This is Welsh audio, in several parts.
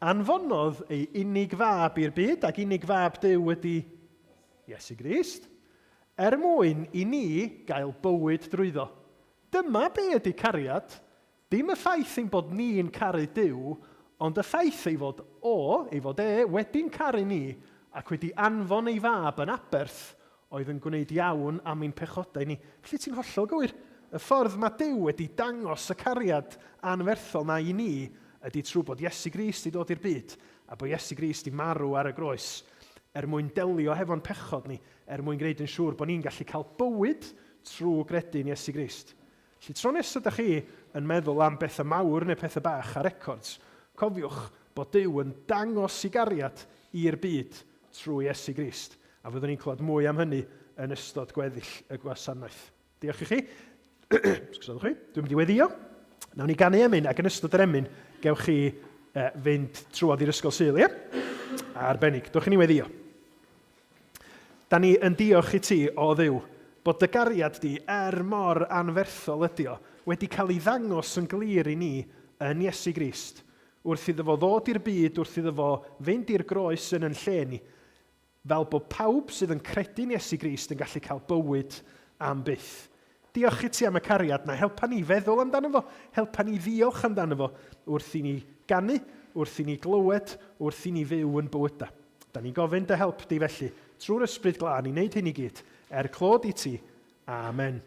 Anfonodd ei unig fab i'r byd, ac unig fab Duw ydy Iesu Grist, er mwyn i ni gael bywyd drwyddo. Dyma be ydy cariad, dim y ffaith ein bod ni'n caru Duw, ond y ffaith ei fod o, ei fod e, wedi'n caru ni ac wedi anfon ei fab yn aberth oedd yn gwneud iawn am ein pechodau ni. Felly ti'n hollol gywir. Y ffordd mae Duw wedi dangos y cariad anferthol 'na i ni ydy trwy bod Iesu Grist 'di dod i'r byd a bod Iesu Grist 'di marw ar y groes er mwyn delio hefo'n pechod ni, er mwyn gwneud yn siŵr bod ni'n gallu cael bywyd trwy gredu yn Iesu Grist. Felly tro nesa dach chi yn meddwl am bethau mawr neu pethau bach a records, cofiwch bod Duw yn dangos i gariad i'r byd trwy Iesu Grist, a fyddwn ni'n clywed mwy am hynny yn ystod gweddill y gwasanaeth. Diolch i chi. Sgwsodwch chi. Dwi'n mynd i weddio. Nawn ni ganu emyn, ac yn ystod yr emyn, gewch chi eh, fynd trwodd i'r ysgol Sul, ie? Arbennig. Dewch i ni weddio. Da ni yn diolch i ti, o Dduw, bod dy gariad di, er mor anferthol ydy o, wedi cael ei ddangos yn glir i ni yn Iesu Grist, wrth iddo fo ddod i'r byd, wrth iddo fo fynd i'r groes yn yn lle ni, fel bod pawb sydd yn credu'n Iesu Grist yn gallu cael bywyd am byth. Diolch i ti am y cariad 'na, helpa ni feddwl amdano fo, helpa ni ddiolch amdano fo wrth i ni ganu, wrth i ni glywed, wrth i ni fyw yn bywydau. Da ni'n gofyn dy help di felly, trwy'r Ysbryd Glân i wneud hyn i gyd, er clod i ti. Amen.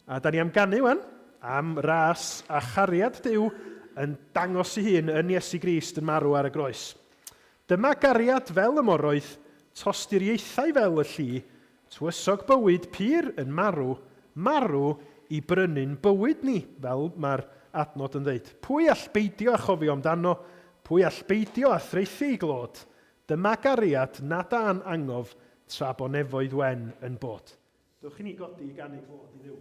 A da ni am ganu wan, am ras a chariad Duw yn dangos ei hun yn Iesu Grist yn marw ar y groes. Dyma gariad fel y moroedd, tosturiaethau fel y lli, Tywysog bywyd pur yn marw, marw i brynu'n bywyd ni, fel mae'r adnod yn ddeud. Pwy all beidio â chofio amdano? Pwy all beidio â thraethu ei glod? Dyma gariad nad â'n angof tra bo nefoedd wen yn bod. Dewch i ni godi i ganu clod i Dduw.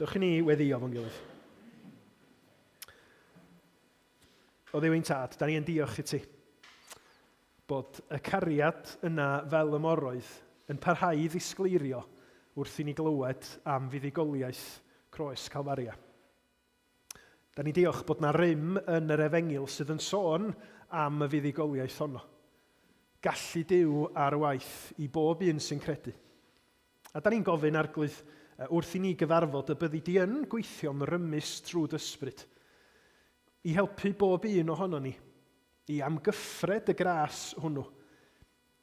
Dewch i ni weddio fo'n gilydd. O Dduw ein tad, da ni yn diolch i ti bod y cariad yna fel y moroedd yn parhau i ddisgleirio wrth i ni glywed am fuddugoliaeth croes Calfaria. Da ni'n diolch bod na rym yn yr efengyl sydd yn sôn am y fuddugoliaeth honno. Gallu Duw ar waith i bob un sy'n credu. A da ni'n gofyn, Arglwydd, wrth i ni gyfarfod y byddi di yn gweithio'n rymus trwy dy ysbryd. I helpu bob un ohono ni i amgyffred y gras hwnnw,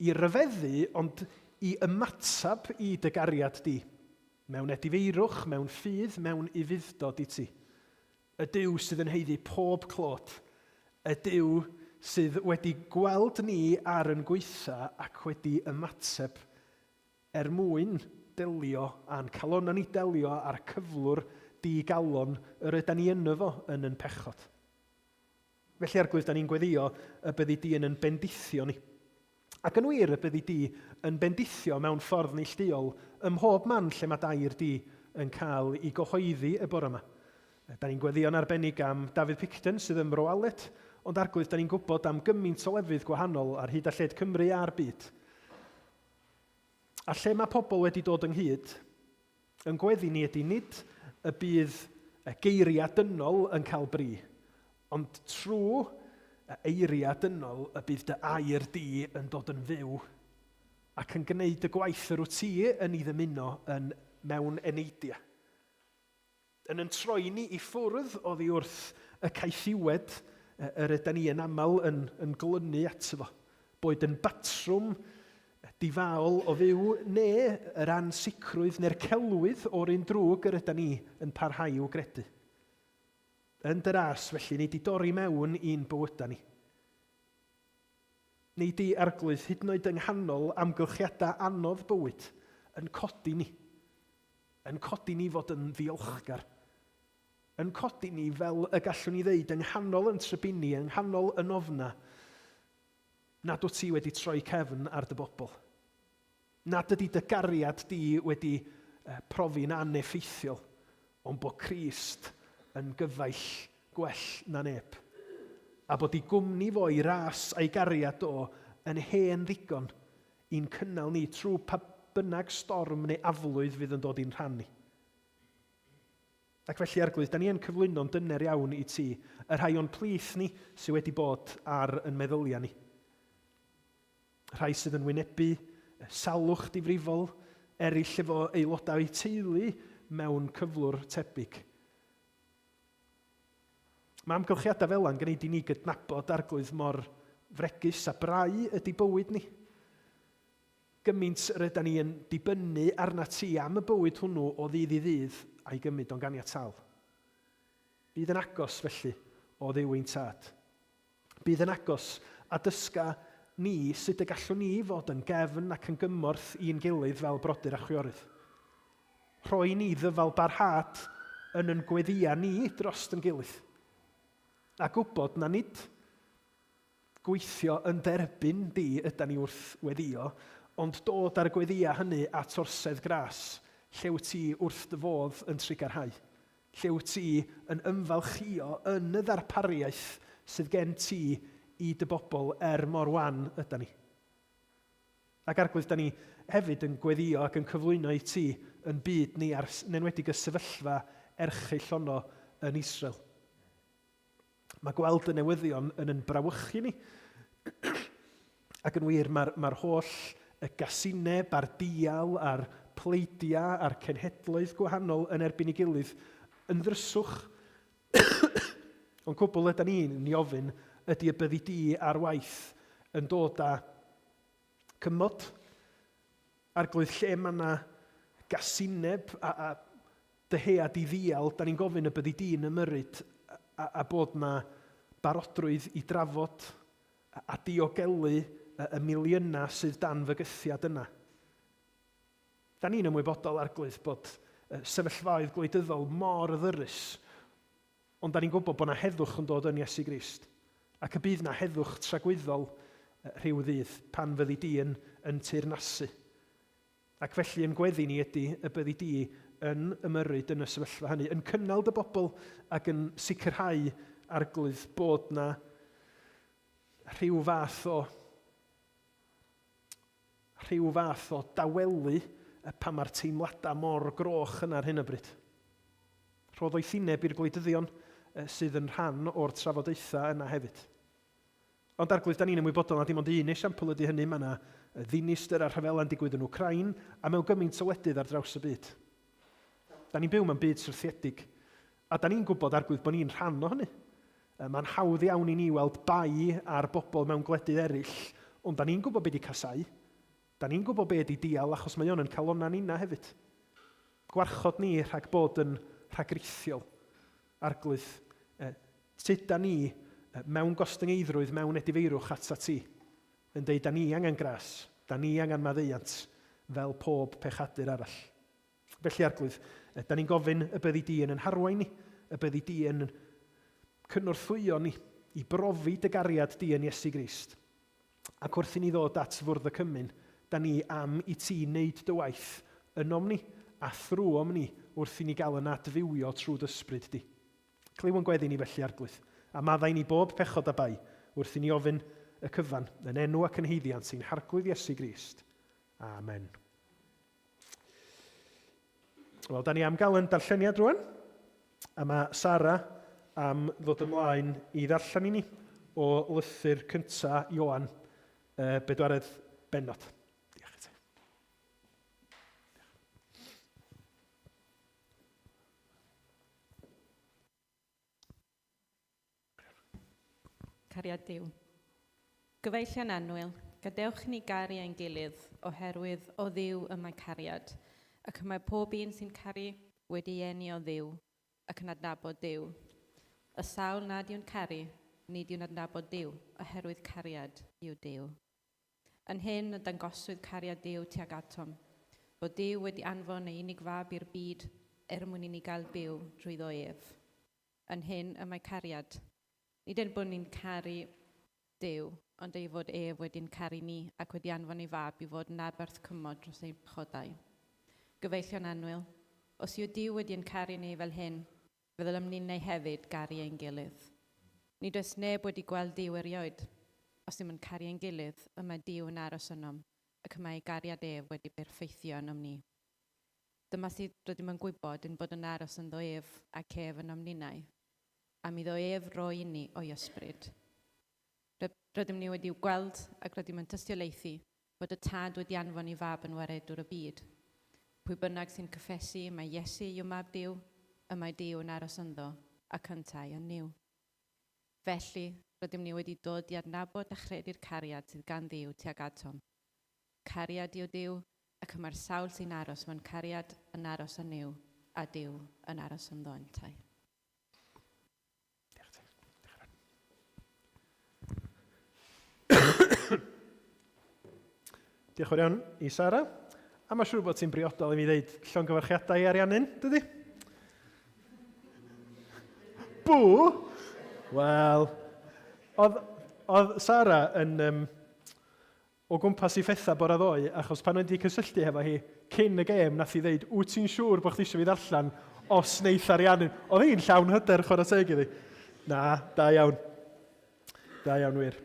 i ryfeddu ond i ymateb i dy gariad di, mewn edifeirwch, mewn ffydd, mewn ufudd-dod i ti. Y Duw sydd yn haeddu pob clod, y Duw sydd wedi gweld ni ar yn gwaetha ac wedi ymateb er mwyn delio â'n calonnau ni, delio â'r cyflwr di-galon yr ydan ni yno fo yn yn pechod. Felly, Arglwydd, da ni'n gweddio y byddi di yn yn bendithio ni. Ac yn wir, y byddi di yn bendithio mewn ffordd neillduol ym mhob man lle mae dair di yn cael i gyhoeddi y bore yma. Da ni'n gweddïo'n arbennig am Dafydd Picton sydd ym Mro Aled, ond Arglwydd, da ni'n gwybod am gymaint o lefydd gwahanol ar hyd a lled Cymru a'r byd. A lle mae pobl wedi dod ynghyd, yn gweddi ni ydy nid y bydd y geiriau dynol yn cael bri, ond trwy y eiriau dynol y bydd dy air di yn dod yn fyw ac yn gwneud y gwaith yr wyt ti yn ei ddymuno yn mewn eneidiau. Yn yn troi ni i ffwrdd oddi wrth y caethiwed yr ydan ni yn aml yn, yn glynu ato fo, boed yn batrwm difaol o fyw neu yr ansicrwydd neu'r celwydd o'r un drwg yr ydan ni yn parhau i'w gredu. Yn dy ras, felly, nei di dorri mewn i'n bywydau ni. Nei di, Arglwydd, hyd yn oed yng nghanol amgylchiadau anodd bywyd, yn codi ni. Yn codi ni fod yn ddiolchgar. Yn codi ni fel y gallwn ni ddeud yng nghanol yn trybini, yng nghanol yn ofna, nad wyt ti wedi troi cefn ar dy bobl. Nad ydy dy gariad di wedi profi'n aneffeithiol, ond bod Crist yn gyfaill gwell na neb. A bod i gwmni fo i ras a'i gariad o yn hen ddigon i'n cynnal ni trwy pa bynnag storm neu aflwydd fydd yn dod i'n rhan ni. Ac felly, Arglwydd, da ni yn cyflwyno'n dyner iawn i ti, y rhai o'n plith ni sydd wedi bod ar yn meddyliau ni. Rhai sydd yn wynebu salwch difrifol, eraill efo aelodau o'u teulu mewn cyflwr tebyg. Mae amgylchiadau fel yna'n gwneud i ni gydnabod Arglwydd mor fregus a brau ydy bywyd ni. Gymaint yr yda ni yn dibynnu arna ti am y bywyd hwnnw o ddydd i ddydd a'i gymryd o'n ganiataol. Bydd yn agos, felly, o Dduw ein Tad. Bydd yn agos a dysga ni sut y gallwn ni fod yn gefn ac yn gymorth i'n gilydd fel brodyr a chwiorydd. Rhoi ni ddyfal barhad yn yn gweddïau ni drost yn gilydd. A gwybod na nid gweithio yn derbyn di yda ni wrth weddïo, ond dod ar y gweddïau hynny at orsedd gras, lle wyt ti wrth dy fodd yn trugarhau. Lle wyt ti yn ymfalchïo yn y ddarpariaeth sydd gen ti i dy bobl er mor wan yda ni. Ac Arglwydd, da ni hefyd yn gweddïo ac yn cyflwyno i ti yn byd ni, a'r, yn enwedig y sefyllfa erchyll honno yn Israel. Mae gweld y newyddion yn yn brawychu ni. Ac yn wir, mae'r mae holl y gasineb a'r dial a'r pleidiau a'r cenhedloedd gwahanol yn erbyn ei gilydd yn ddryswch. Ond cwbl ydy ni'n ni ofyn ydy y byddi di ar waith yn dod â cymod. Arglwydd, lle mae yna gasineb a, a dyhead i ddial, da ni'n gofyn y byddi di'n ymyrryd a, a bod yna barodrwydd i drafod a, a diogelu y, y miliynau sydd dan fygythiad yna. Da ni'n ymwybodol, Arglwydd, bod sefyllfaoedd gwleidyddol mor ddyrus, ond da ni'n gwybod bod yna heddwch yn dod yn Iesu Grist, ac y bydd yna heddwch tragwyddol rhyw ddydd pan fyddi di yn, yn teyrnasu. Ac felly yn gweddi ni ydy y byddi di yn ymyrryd yn y sefyllfa hynny, yn cynnal dy bobl ac yn sicrhau, Arglwydd, bod na rhyw fath o rhyw fath o dawelu pan mae'r teimladau mor groch yna ar hyn o bryd. Rho ddoethineb i'r gwleidyddion sydd yn rhan o'r trafodaethau yna hefyd. Ond Arglwydd, da ni'n ymwybodol na dim ond un esiampl ydy hynny, mae yna ddinistr a rhyfela'n digwydd yn Wcráin a mewn gymaint o wledydd ar draws y byd. Da ni'n byw mewn byd syrthiedig, a da ni'n gwybod, Arglwydd, bod ni'n rhan o hynny. Mae'n hawdd iawn i ni weld bai ar bobl mewn gwledydd eraill, ond da ni'n gwybod be di casáu. Da ni'n gwybod be ydi dial achos mae o'n yn calonna ninna hefyd. Gwarchod ni rhag bod yn rhagrithiol. Arglwydd, e, tyda ni mewn gostyngeiddrwydd, mewn edifeirwch atat ti, yn deud da ni angen gras, da ni angen maddeuant, fel pob pechadur arall. Felly, Arglwydd, da ni'n gofyn y byddi di yn yn harwain ni, y byddi di yn cynorthwyo ni i brofi dy gariad di yn Iesu Grist. Ac wrth i ni ddod at fwrdd y cymun, da ni am i ti wneud dy waith ynom ni a thrwom ni wrth i ni gael yn adfywio trwy dy ysbryd di. Clyw yn gweddi ni felly, Arglwydd, a maddau ni bob pechod a bai wrth i ni ofyn y cyfan, yn enw ac yn haeddiant ein Harglwydd Iesu Grist. Amen. Wel, da ni am gael yn darlleniad rwan, a mae Sara am ddod ymlaen i ddarllen i ni o lythyr cynta Ioan, y bedwaredd bennod. Diolch i ti. Cariad Duw. Gyfeillion annwyl, gadewch i ni garu ein gilydd, oherwydd o Dduw y mae cariad, ac y mae pob un sy'n caru wedi ei eni o Dduw, ac yn adnabod Duw. Y sawl nad yw'n caru, nid yw'n adnabod Duw, oherwydd cariad yw Duw. Yn hyn y dangoswyd cariad Duw tuag atom, fod Duw wedi anfon ei unig fab i'r byd er mwyn i ni gael byw drwyddo ef. Yn hyn y mae cariad. Nid ein bod ni'n caru Duw, ond ei fod ef wedi'n caru ni ac wedi anfon ei fab i fod yn aberth cymod dros ein pechodau. Gyfeillion annwyl, os yw Duw wedi ein caru ni fel hyn, fe ddylem ninnau hefyd garu ein gilydd. Nid oes neb wedi gweld Duw erioed. Os dim yn caru ein gilydd, y mae Duw yn aros ynom, ac y mae ei gariad ef wedi berffeithio ynom ni. Dyma sut rydym yn gwybod ein bod yn aros ynddo ef ac ef ynom ninnau, am iddo ef roi inni o'i ysbryd. Rydym ni wedi'w gweld ac rydym yn tystiolaethu fod y Tad wedi anfon ei Fab yn waredwr y byd. Pwy bynnag sy'n cyffesu mai Iesu yw Mab Duw, y mae Duw yn aros ynddo ac yntau yn Nuw. Felly, rydym ni wedi dod i adnabod a chredu'r cariad sydd gan Dduw tuag atom. Cariad yw Duw, ac y mae'r sawl sy'n aros mewn cariad yn aros yn Nuw, a Duw yn aros ynddo yntau. Diolch ti. Diolch yn iawn i Sara. A mae siŵr bod ti'n briodol i mi ddeud llongyfarchiadau i Ariannin, dydy? Bw! Wel, oedd, oedd Sara yn, um, o gwmpas i phethau bore ddoe, achos pan o'n i 'di cysylltu hefo hi cyn y gêm, nath hi ddeud, wyt ti'n siŵr bod chdi eisiau fi ddarllen os neith Ariannin? Oedd hi'n llawn hyder, chwarae teg iddi. Na, da iawn. Da iawn wir.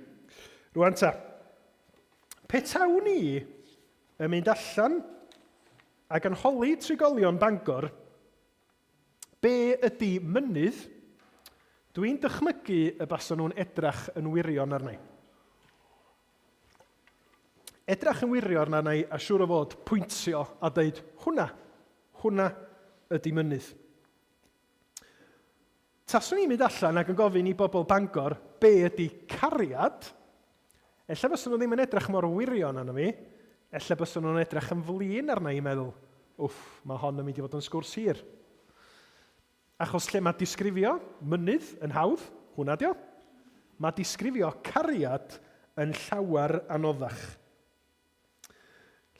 Rwan ta, petawn i yn mynd allan ac yn holi trigolion Bangor, be ydy mynydd, dwi'n dychmygu y basan nhw'n edrach yn wirion arna i. Edrach yn wirion arna i a siŵr o fod pwyntio a deud, hwnna, hwnna ydy mynydd. Taswn i'n mynd allan ac yn gofyn i bobl Bangor be ydy cariad, ella fysa nhw ddim yn edrych mor wirion arno fi, ella bysa nhw'n edrych yn flin arna i meddwl, wff, mae hon yn mynd i fod yn sgwrs hir. Achos lle mae disgrifio mynydd yn hawdd, hwnna dio, mae disgrifio cariad yn llawer anoddach.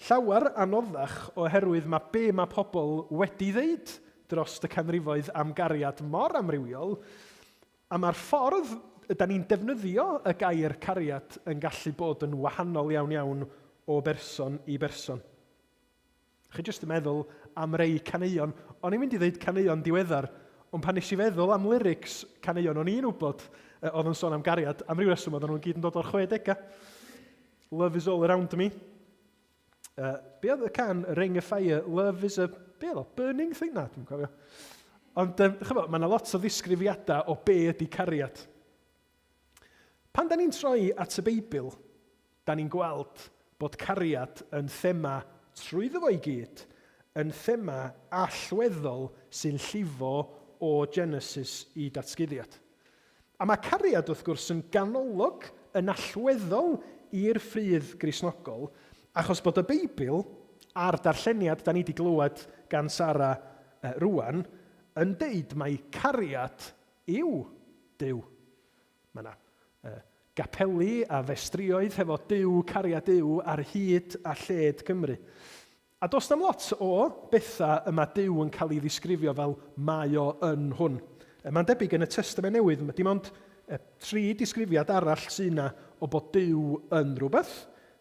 Llawer anoddach oherwydd mae be mae pobl wedi ddeud dros y canrifoedd am gariad mor amrywiol, a mae'r ffordd yda ni'n defnyddio y gair cariad yn gallu bod yn wahanol iawn iawn o berson i berson. Chi jyst yn meddwl am rei caneuon. O'n i'n mynd i ddeud caneuon diweddar, ond pan nes i feddwl am lyrics caneuon o'n i'n wybod oedd yn sôn am gariad, am ryw reswm oedden nhw'n gyd yn dod o'r 60au. Love is all around me. Be oedd y can Ring of Fire? Love is a... Be oedd o? Burning thing? Na, dwi'n cofio. Ond, um, chymod, mae yna lot o ddisgrifiadau o be ydy cariad. Pan da ni'n troi at y Beibl, da ni'n gweld bod cariad yn thema trwyddo fo i gyd, yn thema allweddol sy'n llifo o Genesis i Datguddiad. A mae cariad, wrth gwrs, yn ganolog, yn allweddol i'r ffydd Gristnogol, achos bod y Beibl a'r darlleniad da ni wedi glywed gan Sara rwan yn deud mai cariad yw Duw. Mae yna gapeli a festrïoedd hefo Duw, cariad Duw ar hyd a lled Cymru. A does na'm lot o bethau y mae Duw yn cael ei ddisgrifio fel mae o yn hwn. Mae'n debyg yn y Testament Newydd, dim ond tri disgrifiad arall sydd yna o bod Duw yn rhywbeth.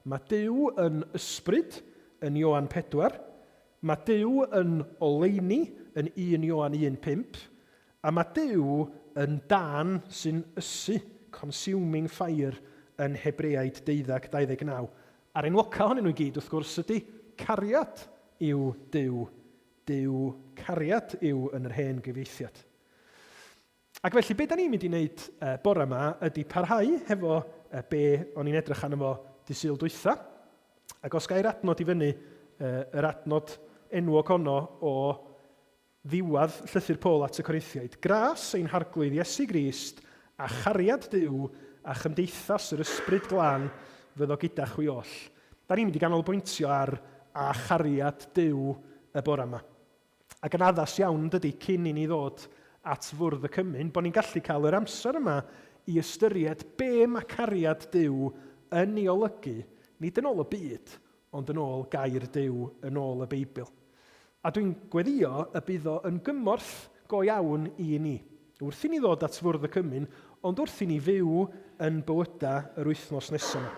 Mae Duw yn ysbryd yn Ioan 4, mae Duw yn oleuni yn 1 Ioan 1:5, a mae Duw yn dân sy'n ysu, consuming fire, yn Hebreaid 12:29. A'r enwoca ohonyn nhw i gyd, wrth gwrs, ydy cariad yw Duw. Duw cariad yw yn yr hen gyfieithiad. Ac felly, be da ni'n mynd i wneud bore yma ydy parhau hefo be o'n i'n edrych arno fo dy Sul dwytha. Ac os gai'r adnod i fyny, yr adnod enwog honno o Ddiwedd llythyr Paul at y Corinthiaid. Gras ein Harglwydd Iesu Grist, a chariad Duw, a chymdeithas yr Ysbryd Glân fyddo gyda chwi oll. Da ni'n mynd i ganolbwyntio ar a chariad Duw y bore yma. Ac yn addas iawn, yn dydy, cyn i ni ddod at fwrdd y cymun, bod ni'n gallu cael yr amser yma i ystyried be mae cariad Duw yn ei olygu, nid yn ôl y byd, ond yn ôl gair Duw, yn ôl y Beibl. A dwi'n gweddïo y bydd o yn gymorth go iawn i ni, wrth i ni ddod at fwrdd y cymun, ond wrth i ni fyw yn bywydau yr wythnos nesaf yma.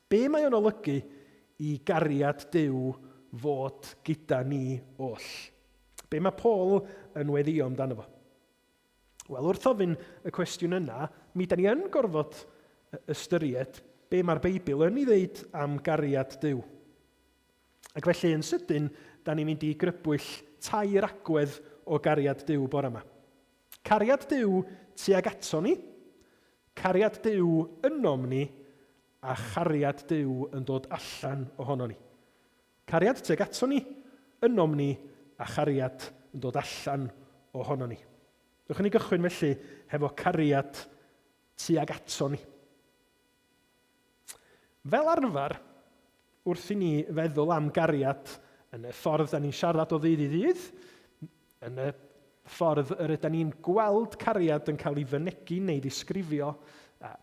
Be mae o'n olygu i gariad Duw fod gyda ni oll? Be mae Paul yn weddïo amdano fo? Wel, wrth ofyn y cwestiwn yna, mi da ni yn gorfod ystyried be mae'r Beibl yn ei ddeud am gariad Duw. Ac felly, yn sydyn, da ni'n mynd i grybwyll tair agwedd o gariad Duw bore yma. Cariad Duw tuag ato ni, cariad Duw ynom ni, a chariad Duw yn dod allan ohono ni. Cariad tuag aton ni, ynom ni, a chariad yn dod allan ohonon ni. Dewch i ni gychwyn felly hefo cariad tuag aton ni. Fel arfer, wrth i ni feddwl am gariad yn y ffordd da ni'n siarad o ddydd i ddydd, yn y ffordd yr yda ni'n gweld cariad yn cael ei fynegi neu ddisgrifio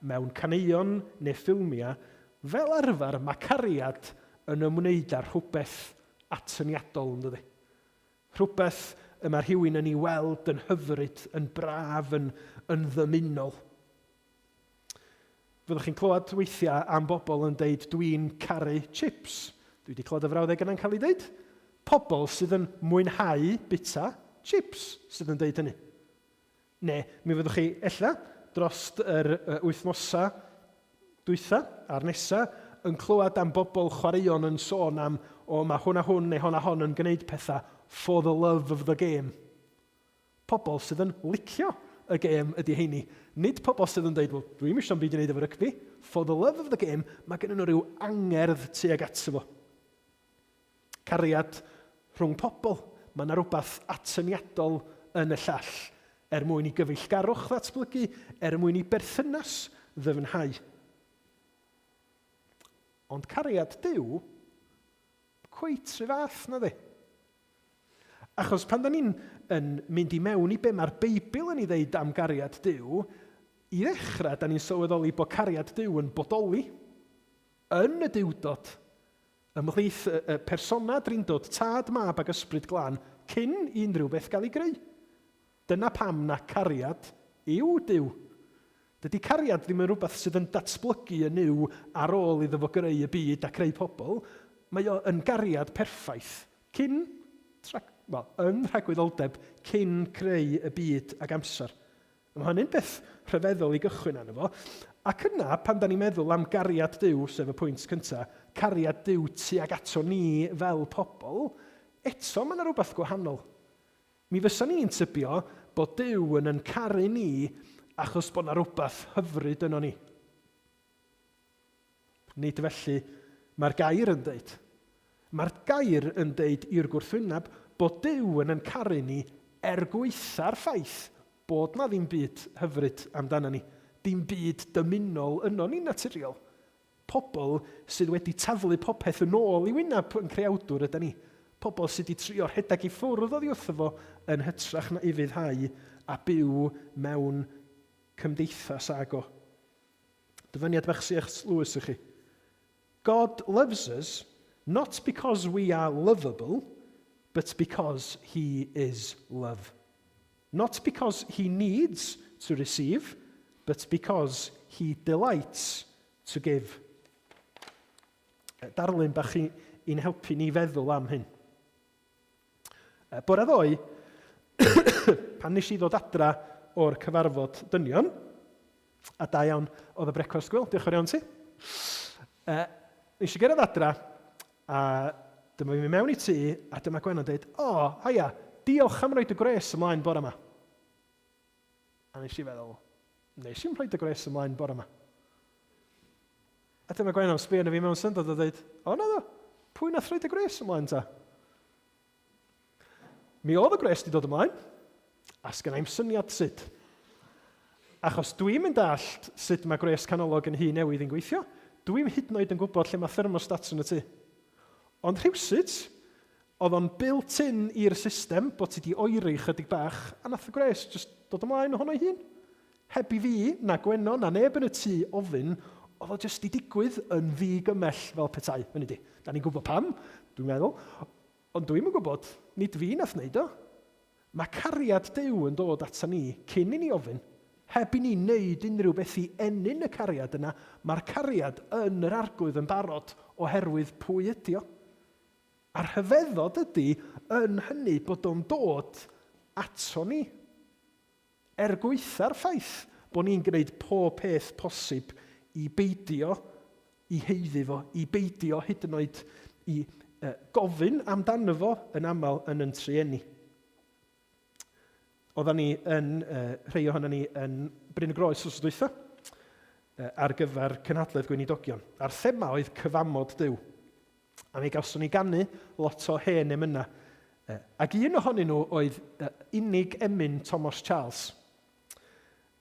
mewn caneuon neu ffilmiau, fel arfer mae cariad yn ymwneud â rhywbeth atyniadol, yn dydi? Rhywbeth y mae rhywun yn ei weld yn hyfryd, yn braf, yn, yn ddymunol. Fyddwch chi'n clywed weithiau am bobl yn deud dwi'n caru chips. Dwi wedi clywed y frawddeg yna'n cael ei deud. Pobl sydd yn mwynhau bita chips sydd yn deud hynny. Neu mi fyddwch chi ella dros yr wythnosau dwytha a'r nesa yn clywed am bobl chwaraeon yn sôn am o mae hwn a hwn neu hon a hon yn gwneud pethau for the love of the game. Pobl sydd yn licio y gêm ydy heini. Nid pobl sydd yn dweud, wel, dwi'm isio 'm byd i wneud efo rygbi. For the love of the game, mae gennyn nhw rhyw angerdd tuag ato fo. Cariad rhwng pobl. Mae yna rhywbeth atyniadol yn y llall, er mwyn i gyfeillgarwch ddatblygu, er mwyn i berthynas ddyfnhau. Ond cariad Duw, cweit rhy fath, na ddi? Achos pan da ni'n yn mynd i mewn i be mae'r Beibl yn ei ddeud am gariad Duw, i ddechrau, da ni'n sylweddoli bod cariad Duw yn bodoli yn y Duwdod, ymhlith y, y persona drindod, Tad, Mab ac Ysbryd Glân, cyn i unrhyw beth gael ei greu. Dyna pam na cariad yw Duw. Dydy cariad ddim yn rhywbeth sydd yn datblygu yn Nuw ar ôl iddo fo greu y byd a creu pobl. Mae o yn gariad perffaith cyn, wel, yn rhagwyddoldeb cyn creu y byd ac amser. Mae hynny'n beth rhyfeddol i gychwyn arno fo. Ac yna, pan da ni'n meddwl am gariad Duw, sef y pwynt cyntaf, cariad Duw tuag ato ni fel pobl, eto mae yna rhywbeth gwahanol. Mi fysan ni'n tybio bod Duw yn yn caru ni achos bod 'na rywbeth hyfryd yno ni. Nid felly mae'r gair yn deud. Mae'r gair yn deud i'r gwrthwyneb bod Duw yn yn caru ni er gwaetha'r ffaith Bod 'na ddim byd hyfryd amdana ni, dim byd dymunol yno ni'n naturiol. Pobl sydd wedi taflu popeth yn ôl i wyneb yn creawdwr yda ni. Pobl sydd wedi trio rhedeg i ffwrdd oddi wrtho fo yn hytrach na ufuddhau a byw mewn cymdeithas ag o. Dyfyniad bach C.S. Lewis i chi. God loves us not because we are lovable, but because he is love. Not because he needs to receive, but because he delights to give. Darlun bach i'n helpu ni feddwl am hyn. Bore ddoe, pan nes i ddod adra o'r cyfarfod dynion, a da iawn oedd y brecwast gwyl, diolch yn fawr iawn ti. Nes i gyrraedd adra, a dyma fi'n mynd mewn i tŷ, a dyma Gwenno'n dweud, o, oh, haia, diolch am roid y gwres ymlaen bore yma. A nes i feddwl, nes i'm rhoi dy gwres ymlaen bore yma. A dyma Gwenno yn sbio arno fi mewn syndod a dweud, o na ddo, pwy nath rhoi dy gwres ymlaen ta? Mi oedd y gwres di dod ymlaen, a sgynna i'm syniad sut. Achos dwi'm yn dallt sut mae gwres canolog yn nhŷ newydd yn gweithio, dwi'm hyd yn oed yn gwybod lle mae thermostat yn y tŷ. Ond rhywsut, Oedd o'n built in i'r system bod ti 'di oeri chydig bach a nath y gwres jyst dod ymlaen ohono'i hun. Heb i fi, na Gwenno, na neb yn y tŷ ofyn, oedd o jyst 'di digwydd yn ddi-gymell fel petai. Hynny 'di, da ni'n gwybod pam, dwi'n meddwl, ond dwi'm yn gwybod, nid fi nath wneud o. Mae cariad Duw yn dod ata ni cyn i ni ofyn. Heb i ni wneud unrhyw beth i ennyn y cariad yna, mae'r cariad yn yr Arglwydd yn barod oherwydd pwy ydi o. A'r rhyfeddod ydy yn hynny bod o'n dod ato ni. Er gwaetha'r ffaith bod ni'n gwneud pob peth posib i beidio i haeddu fo, i beidio hyd yn oed i gofyn amdano fo yn aml yn yn trueni. Oeddan ni yn, rhai ohonon ni yn Bryn y Groes wrth dwytha, ar gyfer cynhadledd gweinidogion. A'r thema oedd cyfamod Duw. A mi gawson ni ganu lot o hen emynau. Ac un ohonyn nhw oedd unig emyn Thomas Charles.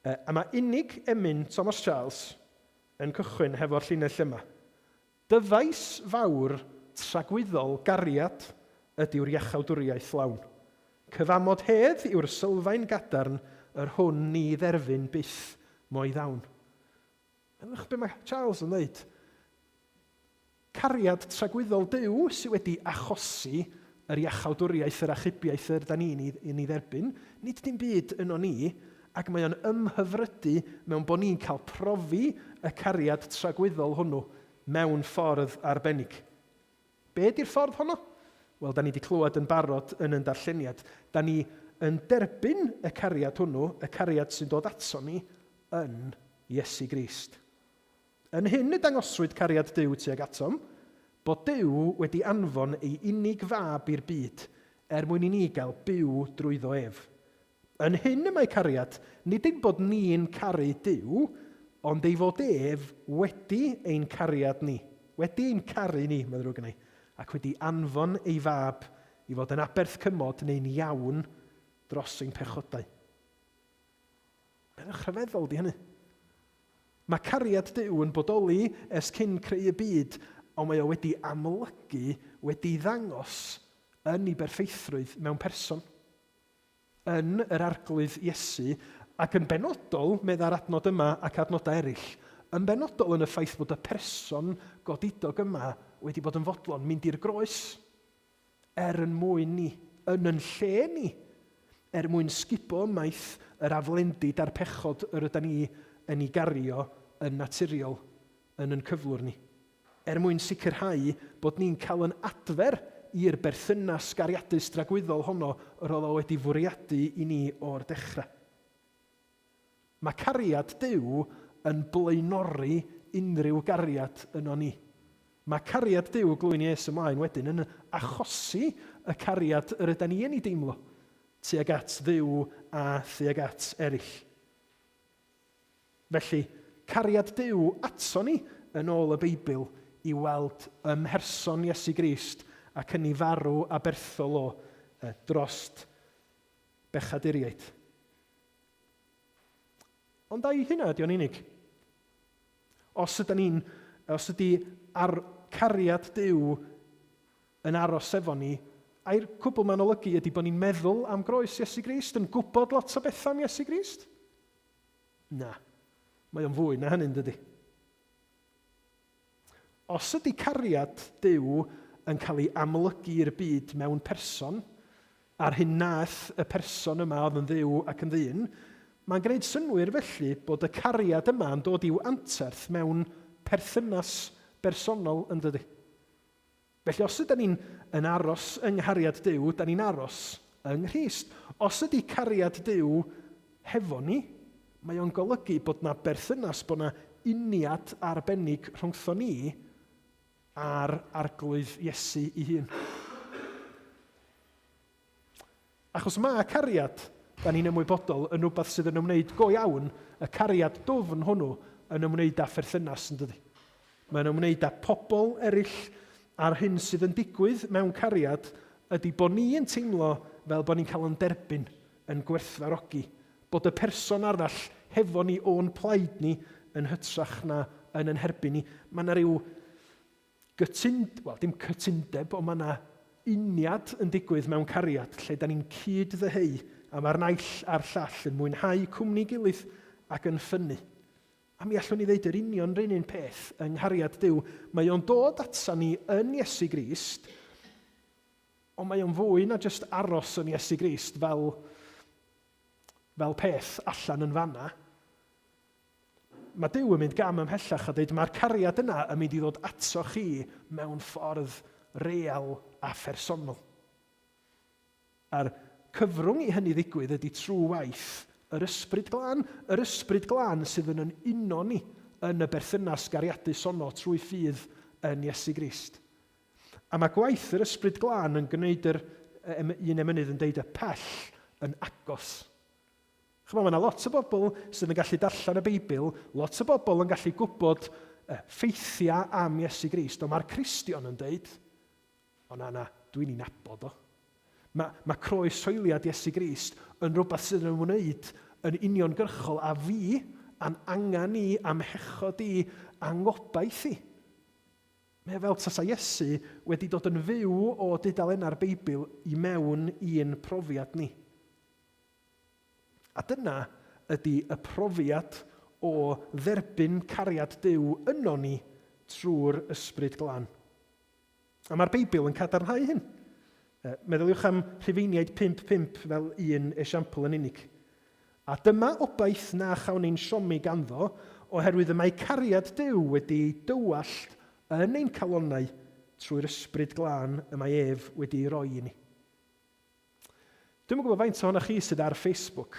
A mae unig emyn Thomas Charles yn cychwyn hefo'r llinell yma. Dyfais fawr tragwyddol gariad ydyw'r iachawdwriaeth lawn. Cyfamod hedd yw'r sylfaen gadarn yr hwn ni dderfyn byth mo'i ddawn. Ewch be mae Charles yn dweud. Cariad tragwyddol Duw sydd wedi achosi yr iachawdwriaeth, yr achubiaeth yr da ni'n ei, ei dderbyn, nid dim byd yno ni, ac mae o'n ymhyfrydu mewn bod ni'n cael profi y cariad tragwyddol hwnnw mewn ffordd arbennig. Be di'r ffordd honno? Wel, da ni wedi clywed yn barod yn yn darlleniad. Da ni yn derbyn y cariad hwnnw, y cariad sy'n dod ato ni, yn Iesu Grist. Yn hyn y dangoswyd cariad Duw tuag atom, bod Duw wedi anfon ei unig fab i'r byd er mwyn i ni gael byw drwyddo ef. Yn hyn y mae cariad, nid ein bod ni'n caru Duw, ond ei fod ef wedi ein cariad ni, wedi ein caru ni, mae'n ddrwg gennai, ac wedi anfon ei fab i fod yn aberth cymod neu'n iawn dros ein pechodau. Meddwch rhyfeddol di hynny. Mae cariad Duw yn bodoli ers cyn creu y byd, ond mae o wedi amlygu, wedi ddangos yn ei berffeithrwydd mewn person. Yn yr Arglwydd Iesu, ac yn benodol, meddai'r adnod yma ac adnodau eraill, yn benodol yn y ffaith bod y person godidog yma wedi bod yn fodlon mynd i'r groes er yn mwyn ni, yn yn lle ni, er mwyn sgubo ymaith yr aflendid a'r pechod yr ydan ni yn ei gario yn naturiol yn yn cyflwr ni. Er mwyn sicrhau bod ni'n cael yn adfer i'r berthynas gariadus dragwyddol honno yr oedd o wedi fwriadu i ni o'r dechrau. Mae cariad Duw yn blaenori unrhyw gariad yno ni. Mae cariad Duw glwyn Iesu ymlaen wedyn yn achosi y cariad yr ydan ni yn ei deimlo tuag at Dduw a thuag at eraill. Felly, cariad Duw ato ni, yn ôl y Beibl, i weld ym mherson Iesu Grist ac yn ei farw aberthol o drost bechaduriaid. Ond ai hynna ydy o'n unig? Os ydy ni'n, os ydy ar cariad Duw yn aros efo ni, ai'r cwbl mae'n olygu ydy bod ni'n meddwl am groes Iesu Grist, yn gwybod lot o bethau am Iesu Grist? Na. Mae o'n fwy na hynny'n dydy. Os ydy cariad Duw yn cael ei amlygu i'r byd mewn person, a'r hyn naeth y person yma oedd yn Dduw ac yn ddyn, mae'n gwneud synnwyr felly bod y cariad yma yn dod i'w anterth mewn perthynas bersonol, yn dydy? Felly os ydy ni'n yn aros yng nghariad Duw, da ni'n aros yng Nghrist. Os ydy cariad Duw hefo ni, mae o'n golygu bod na berthynas, bod na uniad arbennig rhwngtho ni a'r Arglwydd Iesu ei hun. Achos mae cariad, da ni'n ymwybodol, yn rhywbeth sydd yn ymwneud go iawn, y cariad dwfn hwnnw yn ymwneud â pherthynas, yn dydy? Mae'n ymwneud â pobl eraill a'r hyn sydd yn digwydd mewn cariad ydy bod ni yn teimlo fel bod ni'n cael yn derbyn, yn gwerthfawrogi, bod y person arall hefo ni o'n plaid ni yn hytrach na yn yn herbyn ni. Mae yna rhyw gytund, wel dim cytundeb, ond mae yna uniad yn digwydd mewn cariad lle da ni'n cyd-ddyheu a mae'r naill a'r llall yn mwynhau cwmni gilydd ac yn ffynnu. A mi allwn ni ddeud yr union run un peth yng nghariad Duw. Mae o'n dod ata ni yn Iesu Grist, ond mae o'n fwy na jyst aros yn Iesu Grist fel, fel peth allan yn fanna. Mae Duw yn mynd gam ymhellach a dweud mae'r cariad yna yn mynd i ddod ato chi mewn ffordd real a phersonol. A'r cyfrwng i hynny ddigwydd ydy trwy waith yr Ysbryd Glân, yr Ysbryd Glân sydd yn yn uno ni yn y berthynas gariadus honno trwy ffydd yn Iesu Grist. A mae gwaith yr Ysbryd Glân yn gwneud yr un emynydd yn deud y pell yn agos. Chymod, mae yna lot o bobl sydd yn gallu darllen y Beibl, lot o bobl yn gallu gwybod ffeithiau am Iesu Grist, ond mae'r Cristion yn deud, o na, na, dwi'n ei nabod o. Mae, mae croeshoeliad Iesu Grist yn rhywbeth sydd yn ymwneud yn uniongyrchol â fi, a'n angen i, am hechod i, a'n ngobaith i. Mae o fel tasa Iesu wedi dod yn fyw o dudalennau'r Beibl i mewn i'n profiad ni. A dyna ydy y profiad o dderbyn cariad Duw yno ni trwy'r Ysbryd Glân. A mae'r Beibl yn cadarnhau hyn. Meddyliwch am Rhufeiniaid 5.5 fel un esiampl yn unig. A dyma obaith na chawn ein siomi ganddo, oherwydd y mae cariad Duw wedi ei dywallt yn ein calonnau trwy'r Ysbryd Glân y mae ef wedi ei roi i ni. Dwi'm yn gwybod faint ohonoch chi sydd ar Facebook.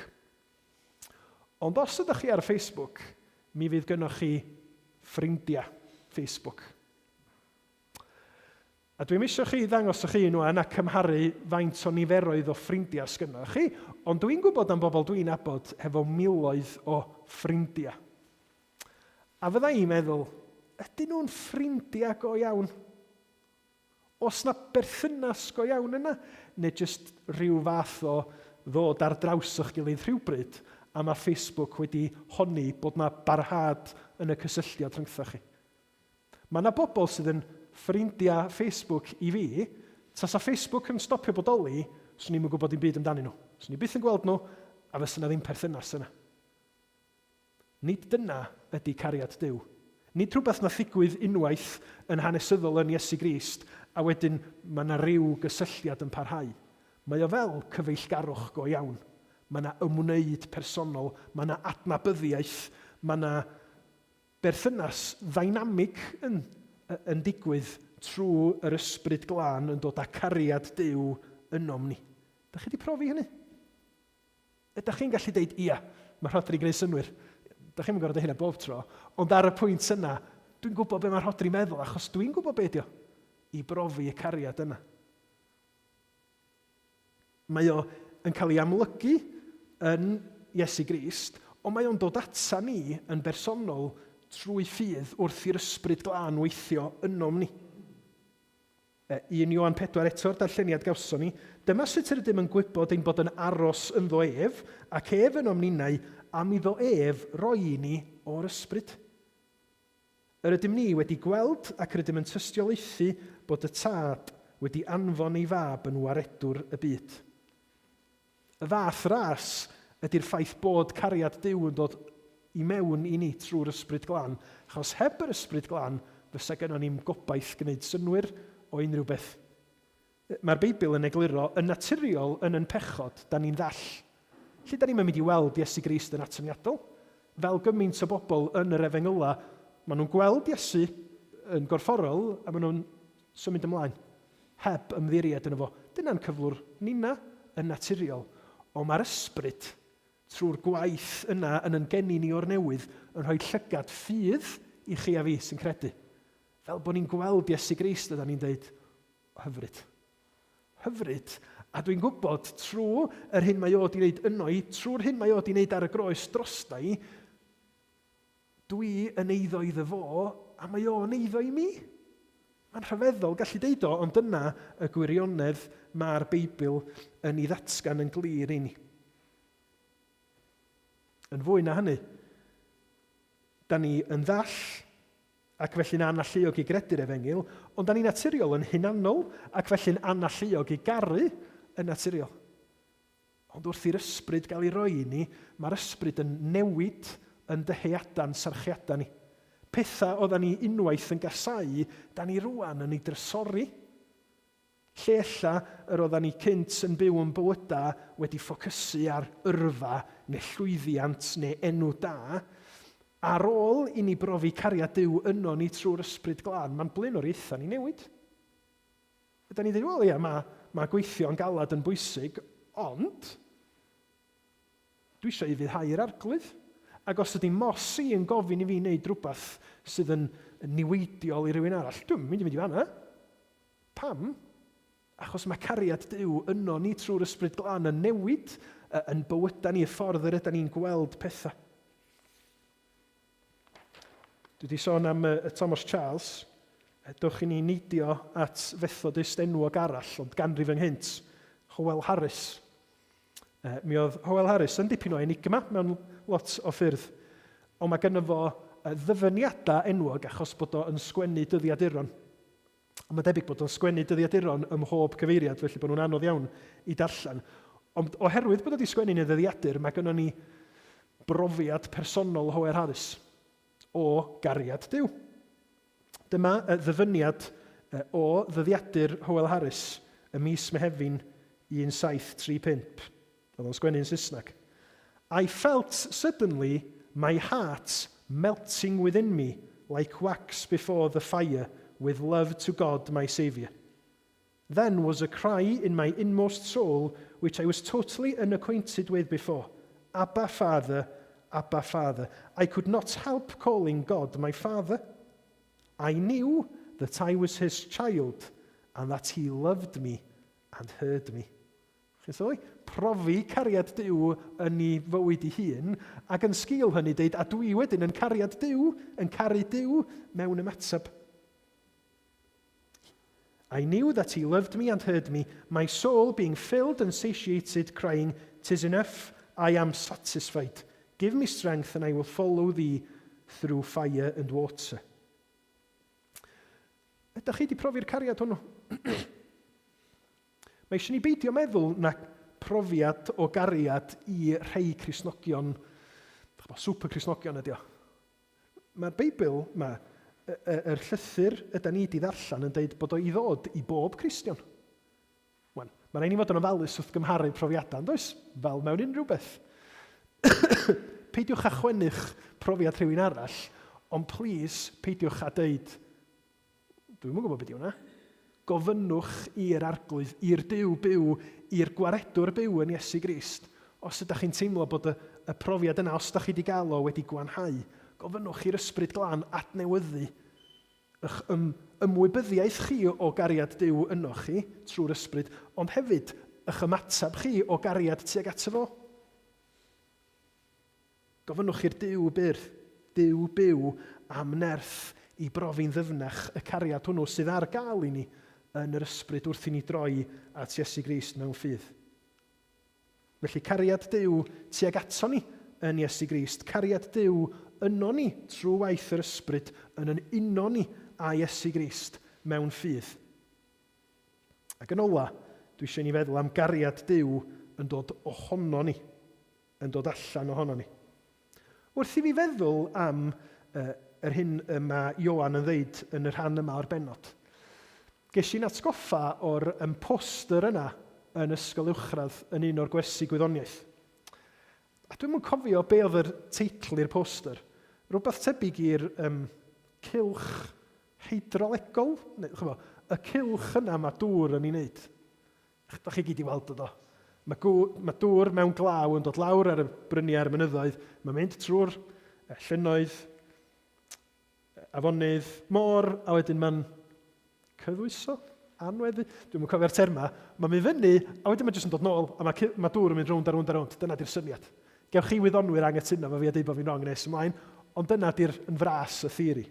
Ond os ydych chi ar Facebook, mi fydd gynnwch chi ffrindiau Facebook. A dwi'm eisiau chi ddangos eich hun wan a cymharu faint o niferoedd o ffrindiau sgynnoch chi, ond dwi'n gwybod am bobl dwi'n nabod hefo miloedd o ffrindiau. A fydda i'n meddwl, ydyn nhw'n ffrindiau go iawn? Oes 'na berthynas go iawn yna? Neu jyst rhyw fath o ddod ar draws o'ch gilydd rhywbryd a mae Facebook wedi honni bod 'na barhad yn y cysylltiad rhyngthoch chi? Mae 'na bobl sydd yn ffrindiau Facebook i fi, tasa Facebook yn stopio bodoli, 'swn i'm yn gwybod dim byd amdanyn nhw. 'Swn i byth yn gweld nhw a fysa 'na ddim perthynas yna. Nid dyna ydy cariad Duw. Nid rhywbeth na ddigwydd unwaith yn hanesyddol yn Iesu Grist a wedyn mae 'na ryw gysylltiad yn parhau. Mae o fel cyfeillgarwch go iawn. Mae 'na ymwneud personol, mae 'na adnabyddiaeth, mae 'na berthynas ddynamig yn yn digwydd trwy yr Ysbryd Glân yn dod â cariad Duw ynom ni. Dach chi 'di profi hynny? Ydych chi'n gallu deud, ia, mae Rhodri'n gwneud synnwyr. Dych chi'm yn gorfod deud hynna bob tro, ond ar y pwynt yna, dwi'n gwybod be mae Rhodri'n meddwl, achos dwi'n gwybod be ydi o, i brofi y cariad yna. Mae o yn cael ei amlygu yn Iesu Grist, ond mae o'n dod ata ni yn bersonol trwy ffydd wrth i'r Ysbryd Glân weithio ynom ni. 1 Ioan 4 eto'r darlleniad gawson ni, Dyma sut yr ydym yn gwybod ein bod yn aros ynddo ef, ac ef ynom ninnau, am iddo ef roi i ni o'r Ysbryd. Yr ydym ni wedi gweld ac rydym yn tystiolaethu bod y Tad wedi anfon ei Fab yn Waredwr y byd. Y fath ras ydy'r ffaith bod cariad Duw yn dod i mewn i ni trwy'r Ysbryd Glân, achos heb yr Ysbryd Glân fysa gynnon ni'm gobaith gwneud synnwyr o unrhyw beth. Mae'r Beibl yn egluro, yn naturiol, yn yn pechod, da ni'n ddall. Lle da ni'm yn mynd i weld Iesu Grist yn atyniadol. Fel gymaint o bobl yn yr Efengylau, maen nhw'n gweld Iesu yn gorfforol a maen nhw'n symud ymlaen, heb ymddiried yno fo. Dyna'n cyflwr ninna yn naturiol. Ond mae'r Ysbryd, trwy'r gwaith yna yn yn geni ni o'r newydd, yn rhoi llygad ffydd i chi a fi sy'n credu. Fel bod ni'n gweld Iesu Grist a da ni'n deud, Hyfryd. Hyfryd. A dwi'n gwybod, trwy yr hyn mae o wedi wneud yno i, trwy'r hyn mae o wedi wneud ar y groes drosta i, dwi yn eiddo iddo fo, a mae o'n eiddo i mi. Mae'n rhyfeddol gallu deud o, ond dyna y gwirionedd mae'r Beibl yn ei ddatgan yn glir i ni. Yn fwy na hynny, da ni yn ddall ac felly'n analluog i gredu'r efengyl, ond da ni'n naturiol yn hunanol ac felly'n analluog i garu yn naturiol. Ond wrth i'r ysbryd gael ei roi i ni, mae'r ysbryd yn newid yn dyheadau'n sarchiadau ni. Pethau oeddan ni unwaith yn gasau, da ni rwan yn ei drysori. Lle ella yr oeddan ni cynt yn byw yn bywydau wedi ffocysu ar yrfa neu llwyddiant neu enw da, ar ôl i ni brofi cariad Duw yno ni trwy'r Ysbryd Glân, mae'n blaenoriaethau ni newid. Ydan ni'n dweud, wel ia, mae, mae gweithio yn galed yn bwysig, ond Dwi eisiau ufuddhau i'r Arglwydd. Ac os ydy Mos i yn gofyn i fi wneud rhywbeth sydd yn niweidiol i rywun arall, dwi'm yn mynd i fynd i fanna. Pam? Achos mae cariad Duw yno ni trwy'r Ysbryd Glân yn newid yn bywydau ni, y ffordd yr ydy ni'n gweld pethau. Dwi wedi sôn am y Thomas Charles. Dewch i ni neidio at Fethodist enwog arall, ond ganrif ynghynt, Howell Harris. Mi oedd Howell Harris yn dipyn o enigma mewn lot o ffyrdd, ond mae gynno fo ddyfyniadau enwog achos bod o yn sgwennu dyddiaduron. A mae'n debyg bod o'n sgwennu dyddiaduron ym mhob cyfeiriad, felly bod nhw'n anodd iawn i darllen. Ond oherwydd bod o wedi sgwennu yn ei ddyddiadur, mae gynnon ni brofiad personol Howell Harris o gariad Duw. Dyma y ddyfyniad o ddyddiadur Howell Harris ym mis Mehefin 1735. Oedd o'n sgwennu yn Saesneg. I felt suddenly my heart melting within me like wax before the fire with love to God my Saviour. Then was a cry in my inmost soul which I was totally unacquainted with before. Abba, Father, Abba, Father. I could not help calling God my Father. I knew that I was his child and that he loved me and heard me. Chi'n sylwi? Profi cariad Duw yn ei fywyd ei hun, ac yn sgil hynny deud, a dwi wedyn yn cariad Duw, yn caru Duw mewn ymateb. I knew that he loved me and heard me, my soul being filled and satiated, crying, Tis enough, I am satisfied. Give me strength and I will follow thee through fire and water. Ydych chi wedi profi'r cariad hwnnw? Mae eisiau ni beidio meddwl na profiad o gariad i rhai Cristnogion, super Cristnogion ydi o. Mae'r Beibl, mae yr llythyr yda ni wedi ddarllen yn dweud bod o i ddod i bob Cristion. Wan, mae rhaid ni fod yn ofalus wrth gymharu profiadau, yn does? Fel mewn unrhyw beth. Peidiwch â chwennych profiad rhywun arall, ond plis, peidiwch â deud, Dwi'm yn gwybod beth yw hwnna. Gofynnwch i'r Arglwydd, i'r Duw byw, i'r Gwaredwr byw yn Iesu Grist. Os ydych chi'n teimlo bod y, y profiad yna, os ydych chi wedi gael o wedi gwanhau, gofynnwch i'r Ysbryd Glân adnewyddu eich ym, ymwybyddiaeth chi o gariad Duw ynoch chi trwy'r Ysbryd, ond hefyd eich ymateb chi o gariad tuag ato fo. Gofynnwch i'r Duw bur, Duw byw, am nerth i brofi'n ddyfnach y cariad hwnnw sydd ar gael i ni yn yr ysbryd wrth i ni droi at Iesu Grist mewn ffydd. Felly cariad Duw tuag ato ni yn Iesu Grist, cariad Duw yno ni trwy waith yr Ysbryd yn yn uno ni â Iesu Grist mewn ffydd. Ac yn ola, dwi eisiau ni feddwl am gariad Duw yn dod ohono ni, yn dod allan ohono ni. Wrth i fi feddwl am uh, yr hyn y mae Ioan yn ddeud yn y rhan yma o'r bennod, ges i'n atgoffa o'r um, poster yna yn ysgol uwchradd yn un o'r gwersi gwyddoniaeth. A dwi'm yn cofio be oedd yr teitl i'r poster. Rhywbeth tebyg i'r um, cylch heidrolegol, neu, chyfo, y cylch yna mae dŵr yn ei wneud. Da chi gyd i weld o do. Mae, gw, mae dŵr mewn glaw yn dod lawr ar y bryniau a'r mynyddoedd, mae'n mynd trwy'r llynnoedd, afonydd, môr, a wedyn mae'n cyddwyso, anweddu, dwi'm yn cofio'r terma, mae'n mynd fyny, a wedyn mae'n jyst yn dod nôl, a mae, mae dŵr yn mynd rownd a rownd a rownd. Dyna di'r syniad. Gewch chi wyddonwyr angytuno efo fi a deud bod fi'n wrong nes ymlaen, ond dyna di'r yn fras y theori.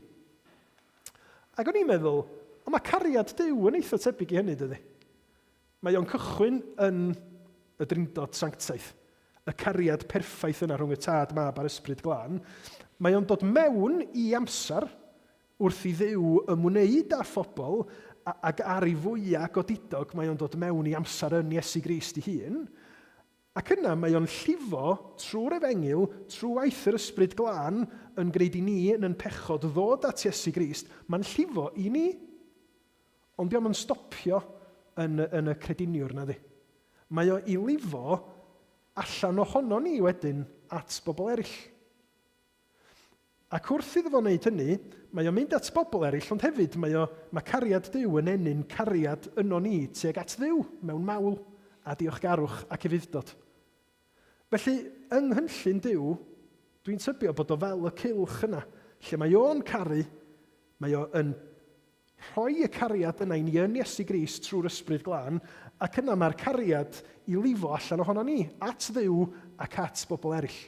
Ac o'n i'n meddwl, ond mae cariad Duw yn eitha tebyg i hynny, dydy? Mae o'n cychwyn yn y Drindod Sanctaidd, y cariad perffaith yna rhwng y Tad, Mab a'r Ysbryd Glân. Mae o'n dod mewn i amser wrth i Dduw ymwneud â phobl, ac ar ei fwyaf godidog mae o'n dod mewn i amser yn Iesu Grist ei hun. Ac yna mae o'n llifo trwy'r Efengyl, trwy waith yr Ysbryd Glân yn gwneud i ni yn yn pechod ddod at Iesu Grist, mae'n llifo i ni. Ond dio'm yn stopio yn, yn y crediniwr, nadi. Mae o i lifo allan ohono ni wedyn at bobl eraill. Ac wrth iddo fo wneud hynny, mae o'n mynd at bobl eraill, ond hefyd mae, o, mae cariad Duw yn ennyn cariad yno ni tuag at Dduw mewn mawl a diolchgarwch ac ufudd-dod. Felly, yng nghynllun Duw, dwi'n tybio bod o fel y cylch yna, lle mae o'n caru, mae o yn rhoi y cariad yna i ni yn Iesu Grist trwy'r Ysbryd Glân, ac yna mae'r cariad i lifo allan ohono ni, at Dduw ac at bobl eraill.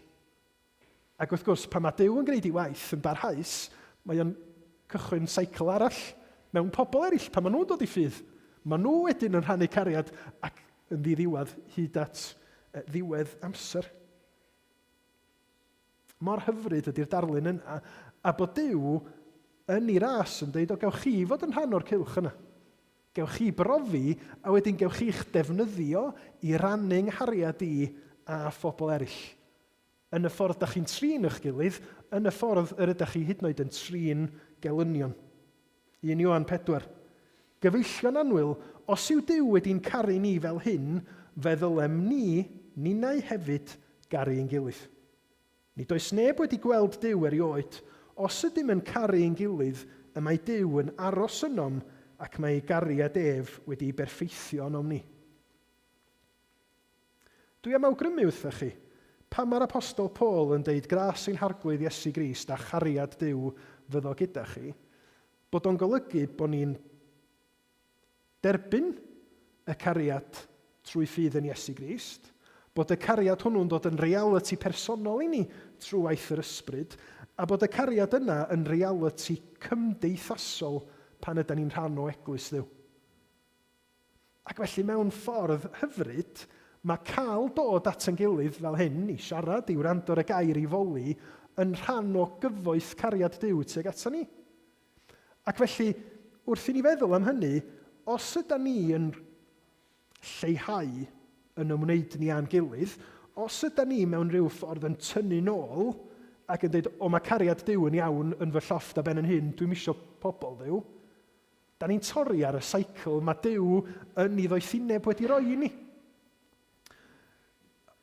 Ac wrth gwrs, pan mae Duw yn gwneud ei waith yn barhaus, mae o'n cychwyn seicl arall mewn pobl eraill pan maen nhw'n dod i ffydd. Maen nhw wedyn yn rhannu cariad ac yn ddiddiwedd hyd at ddiwedd amser. Mor hyfryd ydy'r darlun yna, a bod Duw yn ei ras yn dweud, o gewch chi fod yn rhan o'r cylch yna. Gewch chi brofi, a wedyn gewch chi'ch defnyddio i rannu 'nghariad i a phobl eraill. Yn y ffordd dach chi'n trin eich gilydd, yn y ffordd yr ydach chi hyd yn oed yn trin gelynion. 1 Ioan 4. Gyfeillion annwyl, os yw Duw wedi'n caru ni fel hyn, fe ddylem ni, ninnau hefyd, garu ein gilydd. Nid oes neb wedi gweld Duw erioed. Os ydym yn caru ein gilydd, y mae Duw yn aros ynom ac mae ei gariad ef wedi'i berffeithio ynom ni. Dwi am awgrymu wrthoch chi, pam mae'r Apostol Paul yn deud gras ein Harglwydd Iesu Grist a chariad Duw fyddo gyda chi, bod o'n golygu bod ni'n derbyn y cariad trwy ffydd yn Iesu Grist, bod y cariad hwnnw'n dod yn realiti personol i ni trwy waith yr Ysbryd, a bod y cariad yna yn realiti cymdeithasol pan ydan ni'n rhan o eglwys Dduw. Ac felly mewn ffordd hyfryd, mae cael dod at ein gilydd fel hyn, i siarad, i wrando ar y gair, i foli, yn rhan o gyfoeth cariad Duw tuag aton ni. Ac felly, wrth i ni feddwl am hynny, os ydan ni yn lleihau yn ymwneud ni â'n gilydd, os ydan ni mewn rhyw ffordd yn tynnu nôl ac yn dweud, o mae cariad Duw yn iawn yn fy llofft a ben yn hun, dwi'm isio pobl Dduw, Da ni'n torri ar y cycle mae Duw yn ei ddoethineb wedi roi i ni.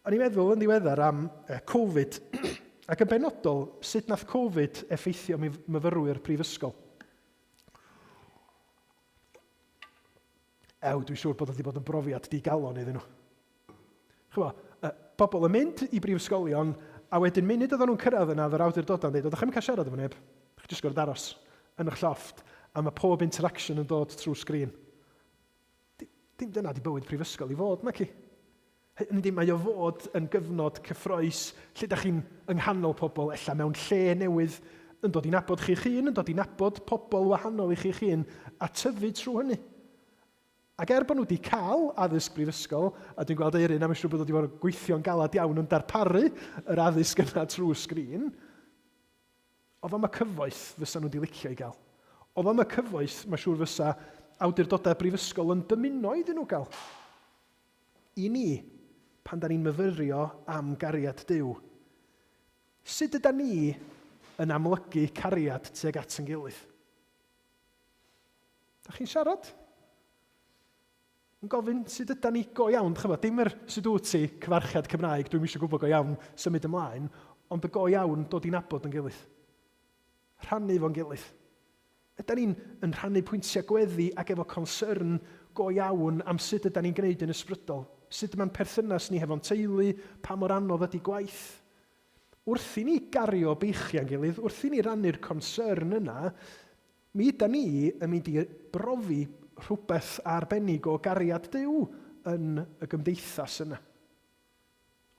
O'n i'n meddwl yn ddiweddar am Covid, ac yn benodol, sut nath Covid effeithio myfyrwyr prifysgol. Ew, dwi'n siŵr bod o wedi bod yn brofiad digalon iddyn nhw. Chymod, pobl yn mynd i brifysgolion, a wedyn munud oedden nhw'n cyrraedd yna, oedd yr awdurdodau'n dweud, oeddech chi'm yn cael siarad efo neb, chi jyst gorfod aros yn eich llofft, a mae pob interaction yn dod trwy sgrin. Dim dyna di bywyd prifysgol i fod, naci? Yndi, mae o fod yn gyfnod cyffroes lle da chi'n yng nghanol pobl, ella mewn lle newydd, yn dod i nabod chi'ch hun, yn dod i nabod pobl wahanol i chi'ch hun, a tyfu trwy hynny. Ac er bod nhw wedi cael addysg brifysgol, a dwi'n gweld Eirin a mae'n siŵr bod wedi bod yn gweithio'n galad iawn yn darparu yr addysg yna trwy sgrin, oedd o'm y cyfoeth fysa nhw wedi licio i gael. Oedd o'm y cyfoeth, mae'n siŵr fysa awdurdodau brifysgol yn dymuno iddyn nhw gael. I ni, pan da ni'n myfyrio am gariad Duw, sut yda ni yn amlygu cariad tuag at yn gilydd? Da chi'n siarad? Yn gofyn sut yda ni go iawn, chymod, dim yr sut wyt ti, cyfarchiad Cymraeg, dwi'm eisiau gwybod go iawn, symud ymlaen, ond y go iawn dod i nabod yn gilydd. Rhannu fo'n gilydd. Yda ni'n yn rhannu pwyntiau gweddi ac efo concern go iawn am sut yda ni'n gwneud yn ysbrydol, sut mae'n perthynas ni hefo'n teulu, pa mor anodd ydy gwaith. Wrth i ni gario beichiau'n gilydd, wrth i ni rannu'r concern yna, mi yda ni yn mynd i brofi rhywbeth arbennig o gariad Duw yn y gymdeithas yna.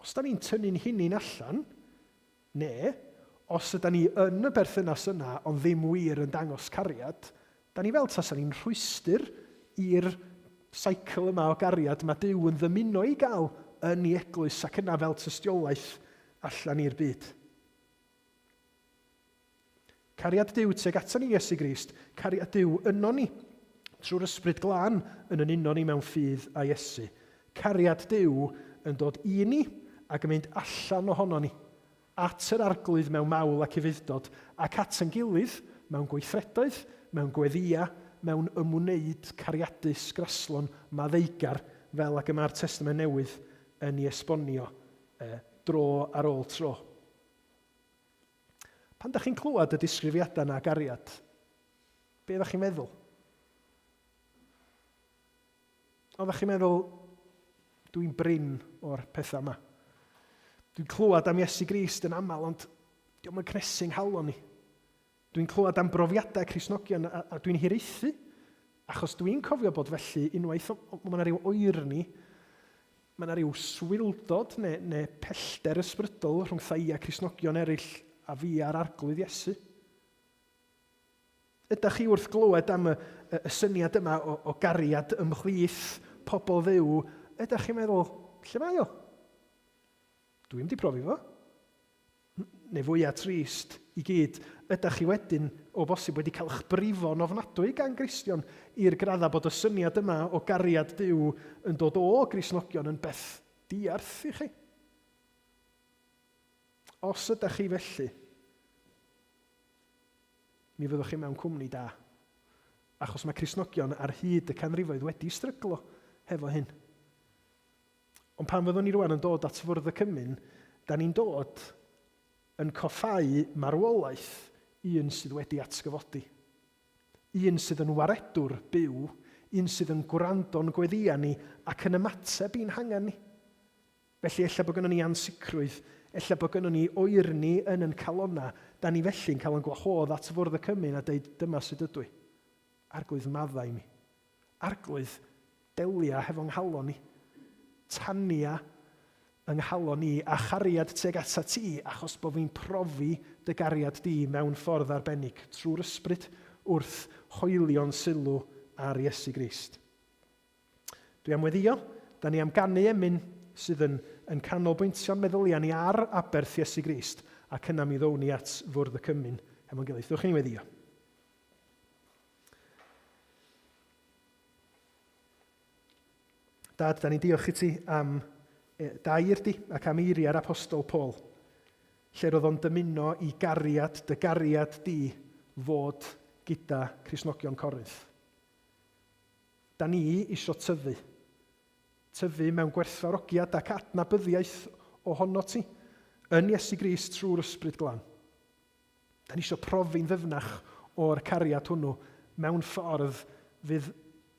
Os da ni'n tynnu'n hunain allan, neu os yda ni yn y berthynas yna ond ddim wir yn dangos cariad, da ni fel tasa ni'n rhwystr i'r cycle yma o gariad mae Duw yn ddymuno ei gael yn ei eglwys ac yna fel tystiolaeth allan i'r byd. Cariad Duw tuag aton ni Iesu Grist, cariad Duw ynon ni, trwy'r Ysbryd Glân yn yn uno ni mewn ffydd â Iesu. Cariad Duw yn dod i ni ac yn mynd allan ohono ni, at yr Arglwydd mewn mawl ac ufudd-dod, ac at ein gilydd mewn gweithredoedd, mewn gweddïau, mewn ymwneud cariadus, graslon, maddeugar, fel ag y mae'r Testament Newydd yn ei esbonio dro ar ôl tro. Pan da chi'n clywed y disgrifiadau yna gariad, be ydych chi'n meddwl? Oeddech chi'n meddwl, dwi'n brin o'r pethau yma. Dwi'n clywed am Iesu Grist yn aml, ond diolch yn cnesu nghalon i. Dwi'n clywed am brofiadau Cristnogion a, a dwi'n hiraethu, achos dwi'n cofio bod felly unwaith, mae yna rhyw oerni, mae yna rhyw swildod neu, neu pellter ysbrydol rhwng i a Cristnogion eraill a fi a'r arglwydd Iesu. Ydych chi wrth glywed am y, y, y syniad yma o, o gariad ymhlith pobl Dduw, ydych chi'n meddwl, lle mae o? Dwi'm di profi fo. Neu fwyaf trist i gyd, ydych chi wedyn, o bosib, wedi cael eich brifo'n ofnadwy gan Gristion i'r graddau bod y syniad yma o gariad Duw yn dod o Gristnogion yn beth diarth i chi? Os ydych chi felly, mi fyddwch chi mewn cwmni da. Achos mae Cristnogion ar hyd y canrifoedd wedi stryglo hefo hyn. Ond pan fyddwn ni rwan yn dod at fwrdd y cymun, da ni'n dod yn coffáu marwolaeth un sydd wedi atgyfodi. Un sydd yn waredwr byw, un sydd yn gwrando'n gweddïau ni ac yn ymateb i'n hangen ni. Felly ella bod gynnon ni ansicrwydd, ella bod gynnon ni oerni yn yn calonnau, da ni felly'n cael yn gwahodd at fwrdd y cymun a deud dyma sut ydw i. Arglwydd maddau i mi. Arglwydd, delia hefo nghalon i. Tania yng nghalon i a chariad tuag atat ti achos bod fi'n profi dy gariad di mewn ffordd arbennig trwy'r ysbryd wrth hoelio'n sylw ar Iesu Grist. Dwi am weddïo, da ni am ganu emyn sydd yn, yn canolbwyntio'n meddyliau ni ar aberth Iesu Grist, ac yna mi ddown ni at fwrdd y cymun hefo'n gilydd. Dewch i ni weddïo. Dad, da ni'n diolch i ti am dair di ac am eiriau'r apostol Paul, lle roedd o'n dymuno i gariad, dy gariad di, fod gyda Cristnogion Corinth. Da ni isio tyfu. Tyfu mewn gwerthfawrogiad ac adnabyddiaeth ohonot ti, yn Iesu Grist trwy'r Ysbryd Glân. Da ni isio profi'n ddyfnach o'r cariad hwnnw mewn ffordd fydd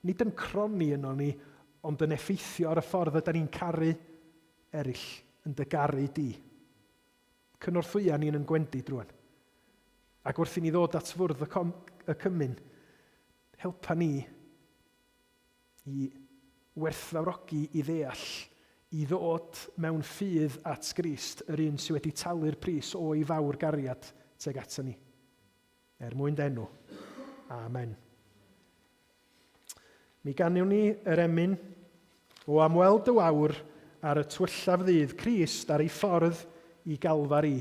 nid yn cronni yno ni, ond yn effeithio ar y ffordd yda ni'n caru eraill, yn dy garu di. Cynorthwya ni yn yn gwendid rwan. Ac wrth i ni ddod at fwrdd y, com, y cymun, Helpa ni i werthfawrogi, i ddeall, i ddod mewn ffydd at Grist, yr un sydd wedi talu'r pris o'i fawr gariad tuag ato ni. Er mwyn dy enw. Amen. Mi ganiwn ni yr emyn o am weld y wawr ar y tywyllaf ddydd Crist ar ei ffordd i Galfari.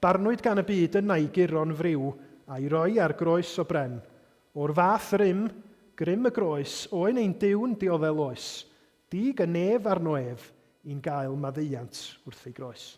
Barnwyd gan y byd yna i guro'n friw a'i roi ar groes o bren. O'r fath rym, grym y groes, oen ein Duw'n dioddel oes. Dig y nef arno ef, i'n gael maddeuant wrth ei groes.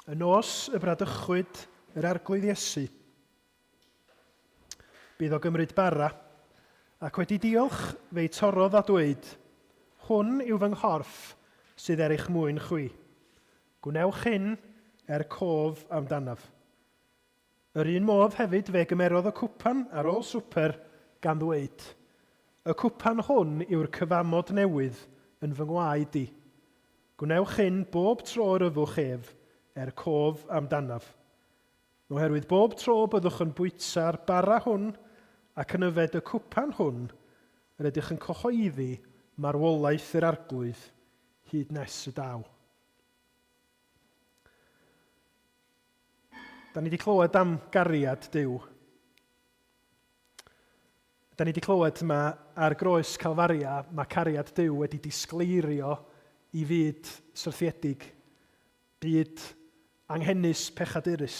Y nos y bradychwyd yr Arglwydd Iesu, bu iddo gymryd bara, ac wedi diolch fe'i torrodd a dweud, Hwn yw fy nghorff sydd er eich mwyn chwi. Gwnewch hyn er cof amdanaf. Yr un modd hefyd fe gymerodd y cwpan ar ôl swper gan ddweud, Y cwpan hwn yw'r cyfamod newydd yn fy ngwaed i. Gwnewch hyn bob tro yr yfwch ef, er cof amdanaf. Oherwydd bob tro byddwch yn bwyta'r bara hwn ac yn yfed y cwpan hwn, yr ydych yn cyhoeddi marwolaeth yr Arglwydd hyd nes y daw. Da ni wedi clywed am gariad Duw. Da ni wedi clywed yma ar groes Calfaria, mae cariad Duw wedi disgleirio i fyd syrthiedig, byd anghenus pechadurus.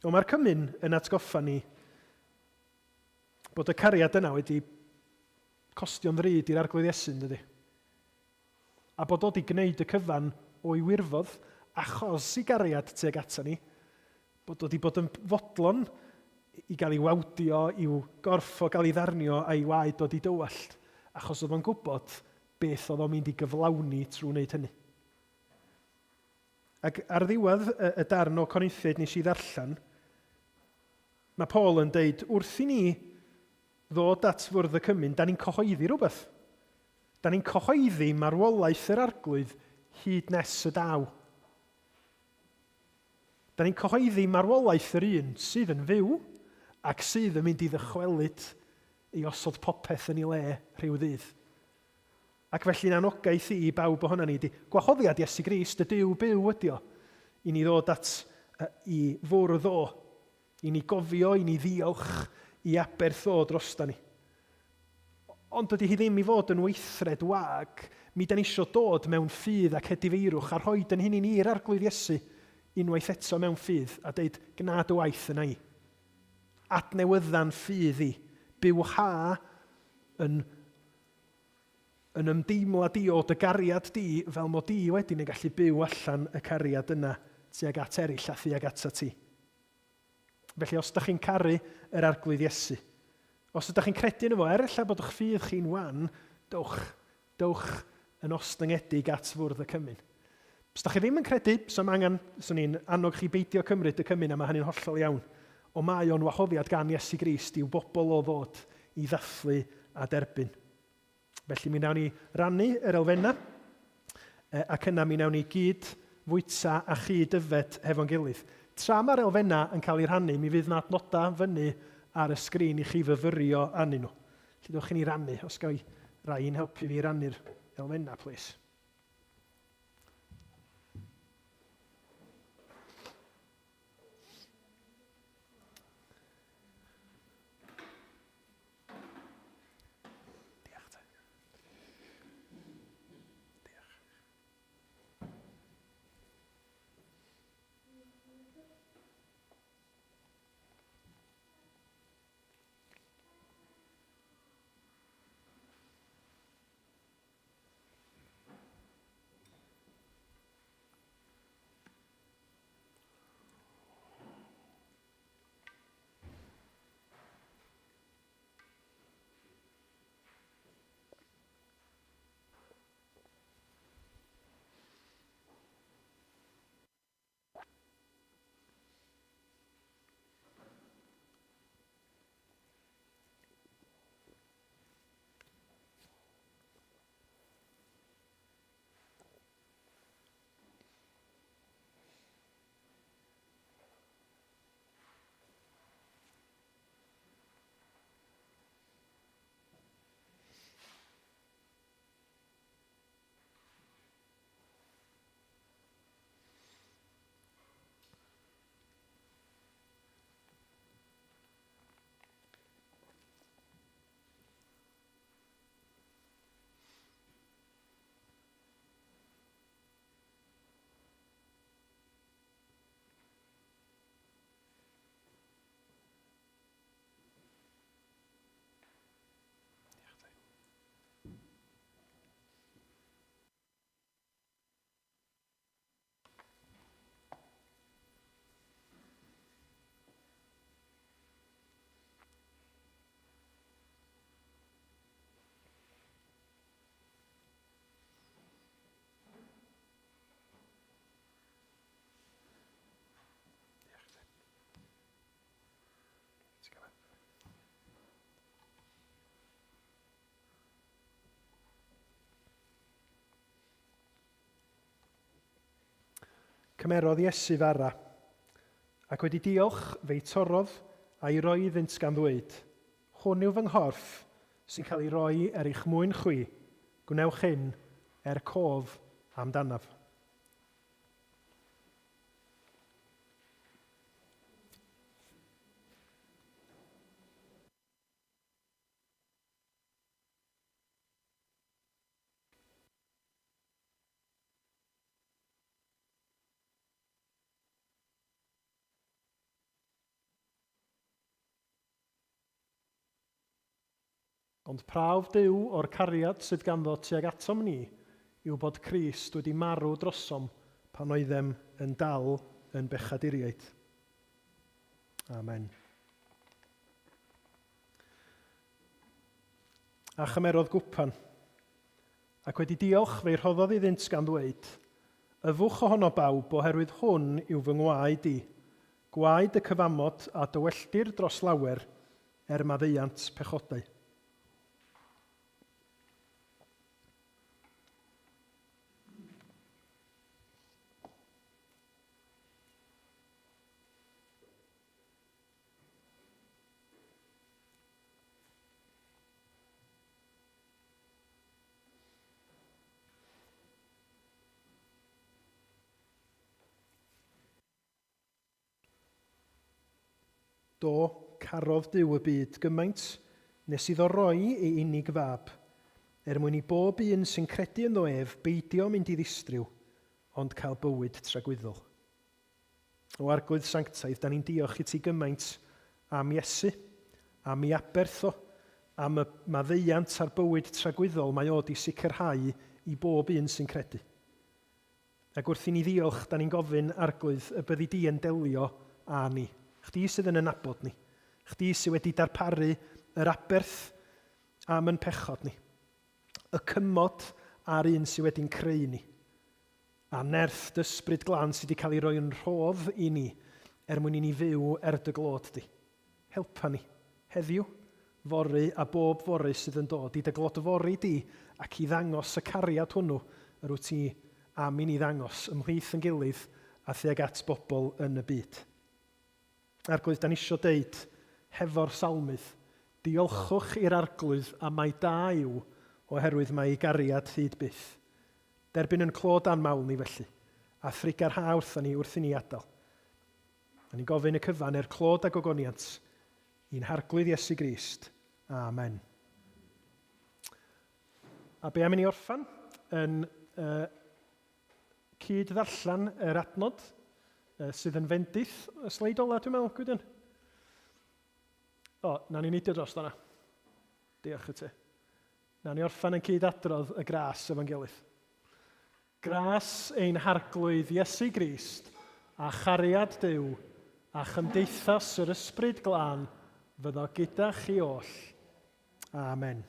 Ond mae'r cymun yn atgoffa ni bod y cariad yna wedi costio'n ddrud i'r Arglwydd Iesu, yn dydy? A bod o 'di gneud y cyfan o'i wirfodd, achos i gariad tuag ata ni, bod o 'di bod yn fodlon i gael ei wawdio, i'w gorff o gael ei ddarnio a'i waed o 'di dywallt, achos oedd o'n gwybod beth oedd o'n mynd i gyflawni trwy wneud hynny. Ac ar ddiwedd y, y darn o Corinthiaid nes i ddarllen, mae Paul yn deud, wrth i ni ddod at fwrdd y cymun, da ni'n cyhoeddi rhywbeth. Da ni'n cyhoeddi marwolaeth yr Arglwydd hyd nes y daw. Da ni'n cyhoeddi marwolaeth yr un sydd yn fyw ac sydd yn mynd i ddychwelyd i osod popeth yn ei le rhyw ddydd. Ac felly'n anogaeth i i bawb ohonan ni ydy gwahoddiad Iesu Grist, y Duw byw ydy o, i ni ddod at i fwrdd o, I ni gofio, i ni ddiolch i aberth o drosta ni. Ond dydy hi ddim i fod yn weithred wag. Mi da ni isio dod mewn ffydd ac edifeirwch a rhoid yn hunin i'r Arglwydd Iesu unwaith eto mewn ffydd a deud, gna dy waith yna i. Adnewydda'n ffydd i. Bywha yn yn ymdeimlad di o dy gariad di fel mod di wedyn yn gallu byw allan y cariad yna tuag at eraill a thuag atat ti. Felly, os ydych chi'n caru yr Arglwydd Iesu, os ydych chi'n credu yno fo, er ella bod eich ffydd chi'n wan, dowch, dowch yn ostyngedig at fwrdd y cymun. Os ydych chi ddim yn credu, sa'm angen, swn i'n annog chi beidio cymryd y cymun a mae hynny'n hollol iawn. Ond mae o'n wahoddiad gan Iesu Grist i'w bobl o ddod i ddathlu a derbyn. Felly mi wnawn ni rannu yr elfennau, ac yna mi wnawn ni gyd fwyta a chyd yfed hefo'n gilydd. Tra mae'r elfennau yn cael eu rhannu, mi fydd 'na adnodau fyny ar y sgrin i chi fyfyrio arnyn nhw. Felly dewch i ni rannu, os ga i rai i'n helpu fi rannu'r elfennau, plis. Diolch te. Diolch. Cymerodd Iesu fara, ac wedi diolch, fe'i torrodd a'i roi iddynt gan ddweud, Hwn yw fy nghorff, sy'n cael ei roi er eich mwyn chwi, gwnewch hyn er cof amdanaf. Ond prawf Duw o'r cariad sydd ganddo tuag atom ni yw bod Crist wedi marw drosom pan oeddem yn dal yn bechaduriaid. Amen. A chymerodd gwpan, ac wedi diolch fe'i rhoddodd iddynt gan ddweud, Yfwch ohono bawb, oherwydd hwn yw fy ngwaed i, gwaed y cyfamod a dywelltir dros lawer er maddeuant pechodau. Do, carodd Duw y byd gymaint nes iddo roi ei unig Fab, er mwyn i bob un sy'n credu ynddo ef beidio mynd i ddistryw, ond cael bywyd tragwyddol. O Arglwydd Sanctaidd, da ni'n diolch i ti gymaint am Iesu, am ei aberth o, am y maddeuant a'r bywyd tragwyddol mae o di sicrhau i bob un sy'n credu. Ac wrth i ni ddiolch, da ni'n gofyn, Arglwydd, y byddi di yn delio â ni. Chdi sydd yn yn nabod ni. Chdi sydd wedi darparu yr aberth am yn pechod ni. Y cymod a'r un sydd wedi'n creu ni. A nerth dy ysbryd glân sydd wedi cael ei roi yn rhodd i ni er mwyn i ni fyw er dy glod di. Helpa ni, heddiw, fory a bob fory sydd yn dod, i dy glodfori di ac i ddangos y cariad hwnnw yr wyt ti am i ni ddangos ymhlith yn gilydd a thuag at bobl yn y byd. Arglwydd, da ni isio deud hefo'r salmydd, Diolchwch i'r Arglwydd am mai da yw, oherwydd mae ei gariad hyd byth. Derbyn yn clod a'n mawl ni felly, a thrugarha wrthon ni wrth i ni adael. A ni'n gofyn y cyfan er clod a gogoniant i'n Harglwydd Iesu Grist. Amen. A be am i ni orffan yn uh, cyd-ddarllen yr adnod uh, sydd yn fendith y sleid ola, dwi'n meddwl, Gwydion. O, na ni neidio dros fanna. Diolch i ti. Na ni orffan yn cyd-adrodd y gras efo'n gilydd. Gras ein Harglwydd Iesu Grist, a chariad Duw, a chymdeithas yr Ysbryd Glân fyddo gyda chi oll. Amen.